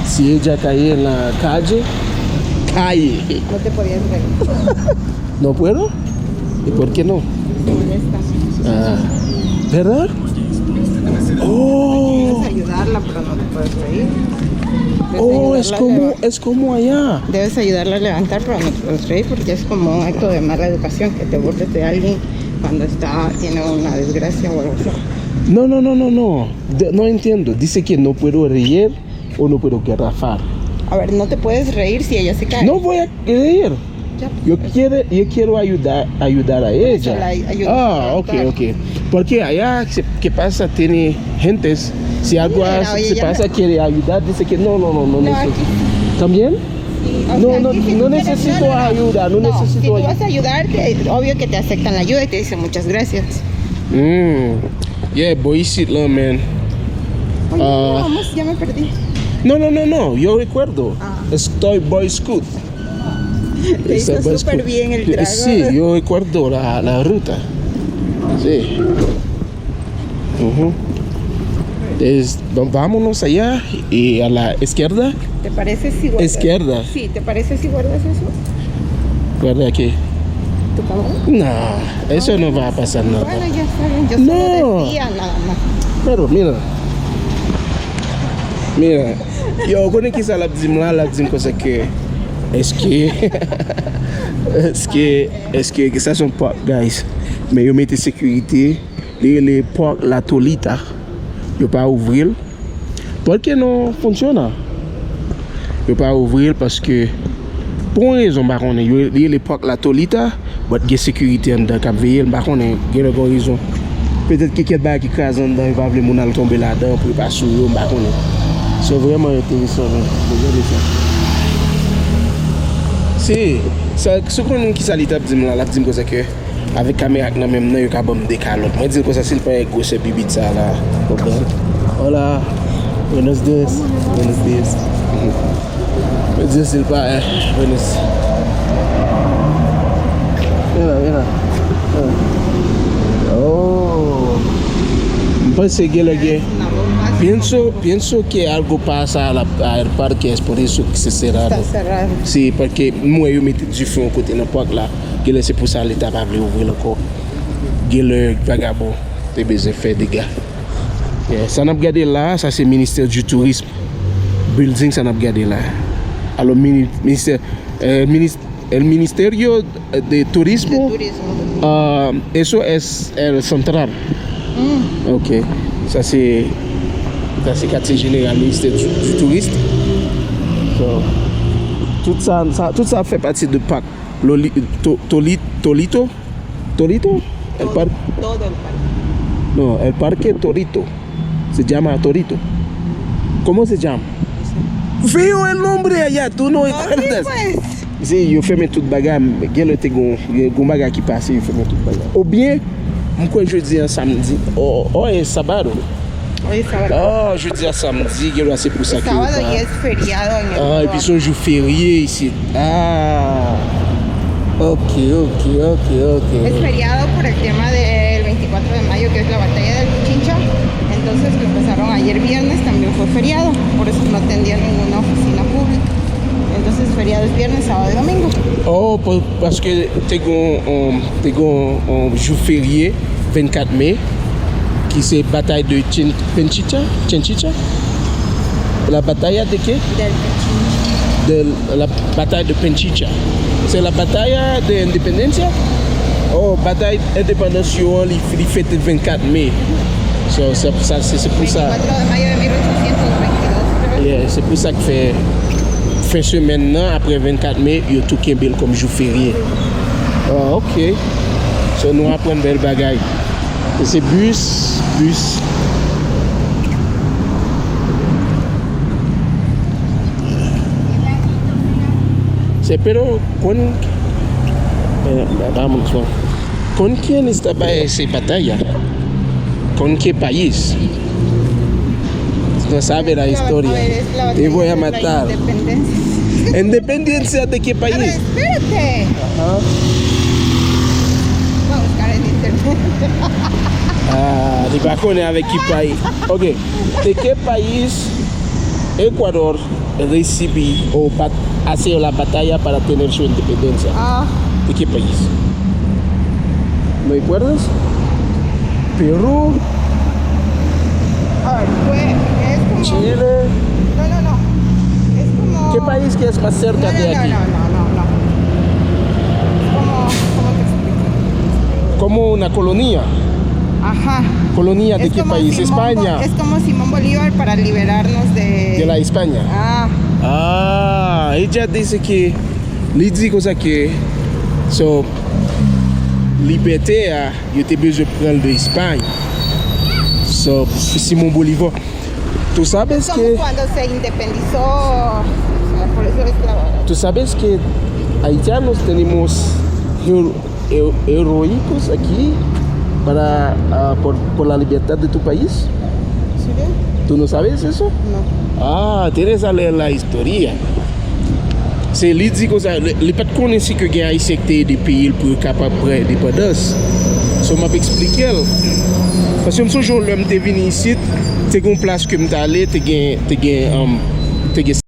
Si ella cae en la calle, cae. No te podía entrar. No puedo. ¿Y por qué no? Molesta. Ah. ¿Verdad? Oh, Debes ayudarla, pero no te puedes reír. Debes oh, es ayudarla a como, leva- es como allá. Debes ayudarla a levantar, pero no te puedes reír porque es como un acto de mala educación que te burles de alguien cuando está tiene una desgracia o algo así. No, no, no, no, no. De- no entiendo. Dice que no puedo reír o no puedo garrafar. A ver, no te puedes reír si ella se cae. No voy a reír. Ya. Yo quiere, yo quiero ayudar, ayudar a ella. La ayuda Ah, a ok, ayudar. Ok. Porque allá, se- ¿qué pasa? Tiene gentes. Si algo Mira, se- oye, se ya pasa, me- quiere ayudar, dice que no, no, no, no. No, neces- aquí ¿También? Sí, o No, sea, no, aquí si no tú quieres necesito ayudar, ayuda, no no, si necesito tú ayuda. vas a ayudar, te- obvio que te aceptan la ayuda y te dicen muchas gracias. Mm. Yeah, boy, sit la, man. Oye, Ah. Vamos, ya me perdí. No, no, no, no, yo recuerdo. Ah. Estoy Boy Scout. Te hizo súper bien el trago. Sí, yo recuerdo la, la ruta. Sí. Ujú. Es- va- vámonos allá y a la izquierda. ¿Te parece si guardas? Izquierda. Sí, ¿te parece si guardas eso? ¿Guarda qué? ¿Tu cámara? No, eso no va a pasar nada. Bueno, ya está bien, yo No. Solo decía nada más. Pero mira, mira, yo, ou konnen ki sa l ap di m la, l ap di m konsa ke, èske, èske, èske, sa se yon park, guys, men yo mete sekirite, li rele Park La Tolita, yo pa ouvri l, porque no funciona. Yo pa ouvri l paske, pou yon rezon m pa konnen, yo li rele Park La Tolita, but gen sekirite anndan k ap veye l, m pa konnen, genlè gen yon rezon. Petèt gen kèk bagay ki kraze anndan, yo pa vle moun al tonbe ladan pou yo pa sou yo, m pa konnen. So, vrèman enteresan, men, men gade sa. Si, sa, si w konnen ki sa li t ap di m la, l ap di m konsa ke, avèk kamera k nan men m nan, yo ka ban m de kalòt. Mwen di l konsa, si l pa gen gwosè bibit sa la, konprann. Hola, buenos días, buenos días. Mwen di l si l pa gen, buenos. Mira, mira. Oh. M panse genlè gen. Pienso, pienso que algo pasa al, al parque, es por eso que se cerraron. Está cerrado. Si, paske m wè yo mete dife yon kote nan park la. Genlè se pou sa leta pa vle ouvri l ankò. Genlè vagabon te bezwen fè dega. Yeah, sa n ap gade la, sa se Ministère du Tourisme. Building sa n ap gade la. Alò, mini- ministè, eh, minis- El Ministerio de Turismo, De turismo. Ah, eso es el central. Mm. Ok. Sa se, sa se katye jeneral Ministè du, du Tourisme. So, tout sa, sa, tout sa fè pati de park Loli, to, Toli, Tolito. Tolito? El park? Todo el parque. No, el parque Torito. Se llama Torito. ¿Cómo se llama? Feo el nombre allá, tú no Así recuerdas. Pues. Si yo fèmen tout bagay, genlè te gon, gon bagay ki pase, yo fèmen tout bagay. Oubyen, m kwè jodi a samdi, oh, oh, e sabado. Hoy es sábado. Oh, jodi a samdi, genlè se pou sa Es ke yo sábado pa. Y es feriado en el Ah, epi se yon jou ferye isi. Ah. Ok, ok, ok, ok. Es feriado por el tema del veinticuatro de mayo, que es la batalla del Pichincha. Entonces lo empezaron ayer viernes, también fue feriado. Por eso no atendían ninguna oficina pública. Entonces feriado es viernes, sábado y domingo. Oh, pa- paske te gon, um, te gon, um, jou ferye, vennkat me, ki se batay de Chin- Penchicha, Chenchicha. La batalla de qué? Del Pichincha. De la batay de Penchicha. Se la batalla de Independencia? Oh, batay endepandans yo an, li, li fete vennkat me. So, se, sa, se, se pou sa. Veinticuatro de mayo de mil ochocientos veintidós, creo. Yeah, se pou sa k fè fen semèn nan, apre vennkat me, yo tou kenbe l kòm jou ferye. Ah, ok. So, nou aprann bèl bagay. E se bis, bis. Se pero con, eh, vamos, ¿con quién estaba ese batalla? ¿Con qué país? No sabe la historia. Te voy a matar. ¿Independencia de qué país? Espérate. Ajá. Voy a buscar en internet. Ah, li pa konnen avèk ki pay. Ok. ¿De qué país Ecuador recibió o bat- hacer la batalla para tener su independencia? Ah, ¿De qué país? ¿No recuerdas? Perú, Ay, pues, es como... Chile. No, no, no. Es como... ¿Qué país que es más cerca No, de no, no, aquí? No, no, no, no. Es como, ¿cómo te explico? Como una colonia. Ajá. ¿Colonia de Es qué como país? Simón Bo- España. Es como Simón Bolívar para liberarnos de... De la España. Ah, Ah, ella dice que, li di konsa ke, so, libète a, yo te bezwen pran l de Espay. So, Simón Bolívar. ¿Tú sabes como que, cuando se independizó, por eso es la... tú sabes que haitianos tenemos hero- hero- heroicos aquí para, ah, por, por la libertad de tu país? ¿Sí bien? ¿Tú no sabes eso? No. Ah, tienes a leer la historia. Se li di konsa, li, li pa t konnen si ke gen Ayisyen ki te ede peyi l pou yo kapab pran endepandans. So, m ap eksplike l. Paske m sonje yon lè m te vini isit, te gen yon plas ke m t ale, te gen, te gen, um, te gen